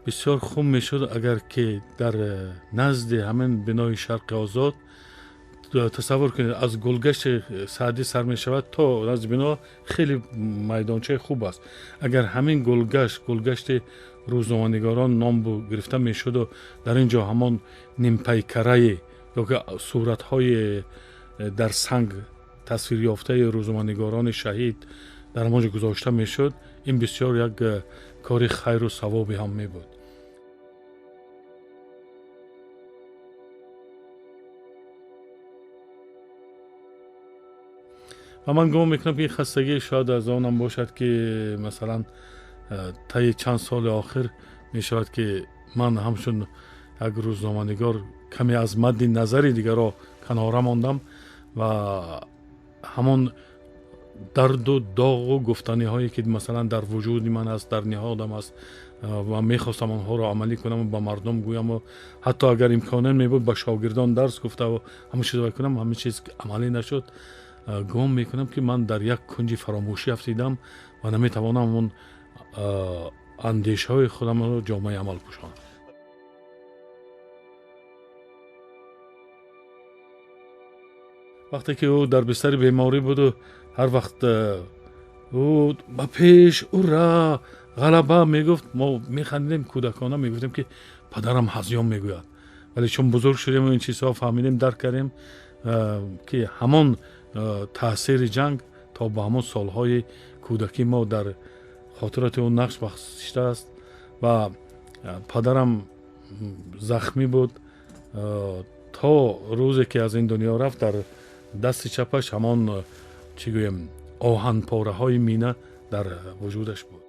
Бисёр хуб мешуд, агар ки дар назди ҳамин бинои Шарқи Озод, тасаввур кунед, аз гулгашти Саъдӣ сар мешавад то назди бино хеле майдончаи хуб аст. Агар ҳамин гулгашт, гулгашти рӯзноманигорон ном гирифта мешуду дар ин ҷо ҳамон нимпайкараи ё ки суратҳои дар санг тасвирёфтаи рӯзноманигорони шаҳид дар ҳамон ҷо гузошта мешуд, ин бисёр як кори хайру савобе ҳам мебуд. Ва ман гумон мекунам, ки ин хастагӣ шояд аз онам бошад, ки масалан таи чанд соли охир мешавад, ки ман ҳамчун як рӯзноманигор каме аз мадди назари дигарро канора мондам ва ҳамон дарду доғу гуфтаниҳое, ки масалан дар вуҷуди ман аст, дар ниҳодам аст ва мехостам онҳоро амалӣ кунаму ба мардум гӯяму ҳатто агар имконият мебуд, ба шогирдон дарс гуфтаву ҳама чизро кунам, ҳама чиз амалӣ нашуд. Гумон мекунам, ки ман дар як кунҷи фаромӯшӣ афтидам ва наметавонам он андешаҳои худамро ҷомаи амал пӯшонам. Вақте ки ӯ дар бистари беморӣ буду ҳар вақт ӯ «Ба пеш, ура, ғалаба!» мегуфт, мо механдидем, кӯдакона мегуфтем, ки падарам ҳазён мегӯяд. Вале чун бузург шудем, ин чизҳо фаҳмидем, дарк кардем, ки ҳамон таъсири ҷанг то ба ҳамон солҳои кӯдакӣ мо дар хотироти ӯ нақш бахшидааст. Ва падарам захмӣ буд то рӯзе ки аз ин дунё рафт. Дар дасти чапаш ҳамон, чӣ гӯем, оҳанпораҳои мина дар вуҷудаш буд.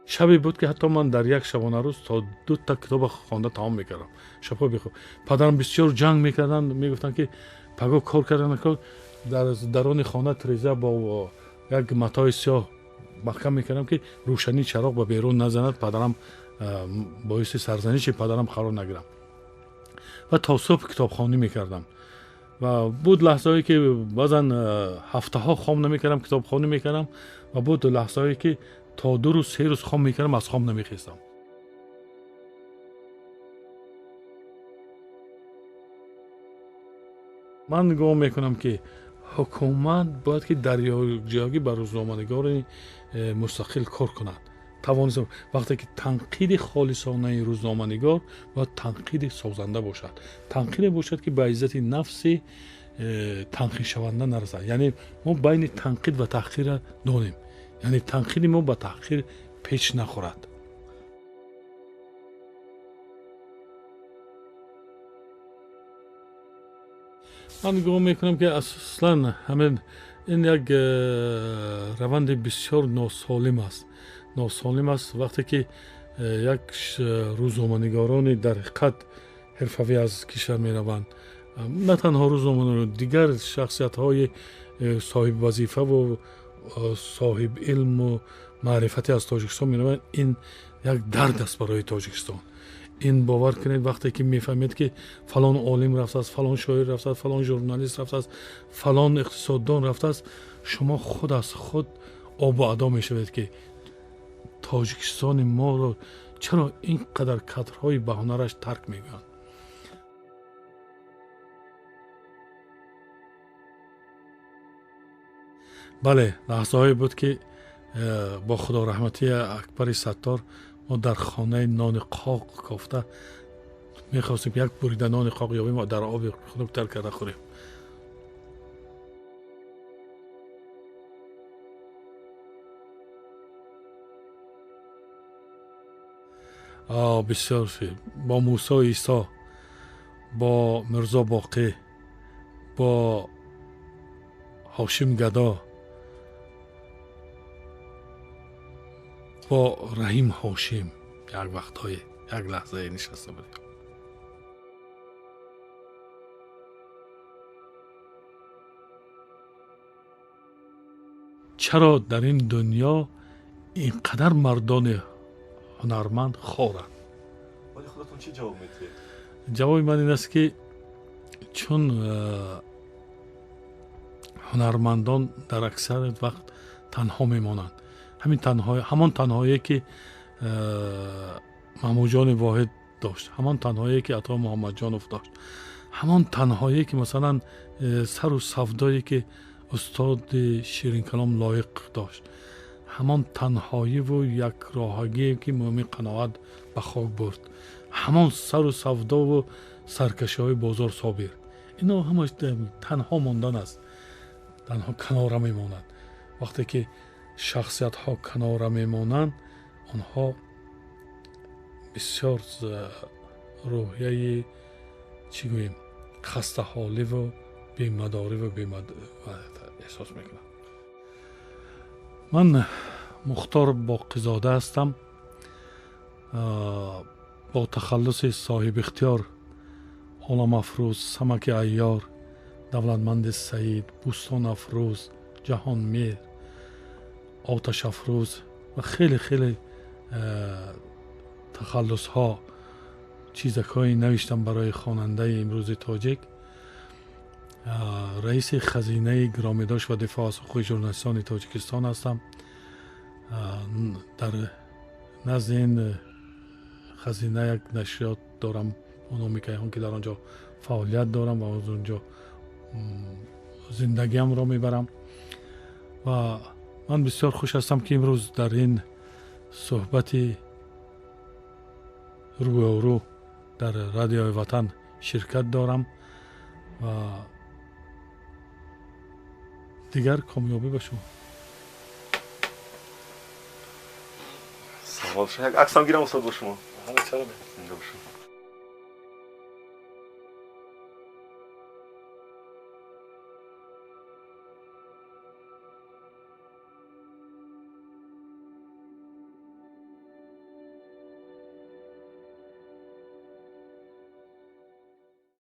Шабе буд, ки ҳатто ман дар як шабонарӯз то дута китоба хонда тамом мекардам, шабҳо бехоб. Падарам бисёр ҷанг мекарданд, мегуфтанд, ки паго кор кардан. Дар дарони хона треза бо як матои сиёҳ маҳкам мекардам, ки рӯшании чароғ ба берун назанад, падарам боиси сарзаниши падарам қарор нагирам. Ва то субҳ китобхонӣ мекардам. Ва буд лаҳзаҳое, ки баъзан ҳафтаҳо хом намекардам, китобхонӣ мекардам. Ва буд лаҳзаҳое, ки то 2 рӯз, 3 рӯз хом мекардам, аз хом намехестам. Ман гумон мекунам, ки ҳукумат бояд ки дар якҷоягӣ ба рӯзноманигори мустақил кор кунад. Тавонист вақте ки танқиди холисонаи рӯзноманигор бояд танқиди созанда бошад, танқиде бошад, ки ба иззати нафси танқидшаванда нарасад. Яъне мо байни танқид ва таҳқирра донем, яъне танқиди мо ба таҳқир печ нахӯрад. Ман гумон мекунам, ки аслан ҳамин ин як раванди бисёр носолим аст. Носолим аст, вақте ки як рӯзноманигорони дар ҳақиқат ҳирфавӣ аз кишвар мераванд. На танҳо рӯзноманигорон, дигар шахсиятҳои соҳибвазифаву соҳиб илму маърифатӣ аз Тоҷикистон мераванд. Ин як дард аст барои Тоҷикистон. Ин бовар кунед, вақте ки мефаҳмед, ки фалон олим рафтааст, фалон шоир рафтааст, фалон журналист рафтааст, фалон иқтисоддон рафтааст, шумо худ аз худ обу адо мешавед, ки Тоҷикистони моро чаро ин қадар кадрҳои баҳунараш тарк мегӯянд. Бале, лаҳзаҳое буд, ки бо худораҳматии Акбари Саттор мо дар хонаи нони қоқ кофта мехостем як бурида нони қоқ ёбем ва дар оби хунук тар карда хӯрем. Бисёр бо Мусо Исо, бо Мирзо Боқӣ, бо Ҳошим Гадо, бо Раҳим Ҳошим як вақтҳое, як лаҳзае нишаста будем. Чаро дар ин дунё ин қадар мардони ҳунарманд хоранд? Вале худатон чӣ ҷавоб медиҳед? Ҷавоби ман ин аст, ки чун ҳунармандон дар аксари вақт Танҳо мемонанд. Ҳамин танҳо, ҳамон танҳое, ки Маҳмудҷони Воҳид дошт, ҳамон танҳое, ки Ато Муҳаммадҷонов дошт, ҳамон танҳое, ки масалан сару савдое, ки устоди ширинкалом Лоиқ дошт, ҳамон танҳоиву якроҳагие, ки Мӯмин Қаноат ба хок бурд, ҳамон сару савдову саркашиҳои Бозор Собир, ино ҳамаш танҳо мондан аст. Танҳо канора мемонад. Вақте ки шахсиятҳо канора мемонанд, онҳо бисёр рӯҳияи, чӣ гӯем, хастаҳоливу бемадориву эҳсос мекунанд. Ман Мухтор Боқизода ҳастам, бо тахаллуси Соҳибихтиёр, Оламафрӯз, Самаки Айёр, Давлатманди Саид, Бӯстонафрӯз, Ҷаҳонмеҳр, Оташафрӯз ва хеле хеле тахаллусҳо чизакҳое навиштам барои хонандаи имрӯзи тоҷик. Раиси хазинаи гиромидошт ва дифоъ аз ҳуқуқи журналистони Тоҷикистон ҳастам. Дар назди ин хазина як нашриёт дорам бо номи Кайҳон, ки дар он ҷо фаъолият дорам ва аз он ҷо зиндагиамро мебарам. Ва ман бисёр хуш ҳастам, ки имрӯз дар ин суҳбати рӯёрӯ дар Радиои Ватан ширкат дорам ва дигар комёбӣ ба шумо. Саломат бошед. Як аксам гирам, устод, бо шумо? Чаро? Зинда бошед.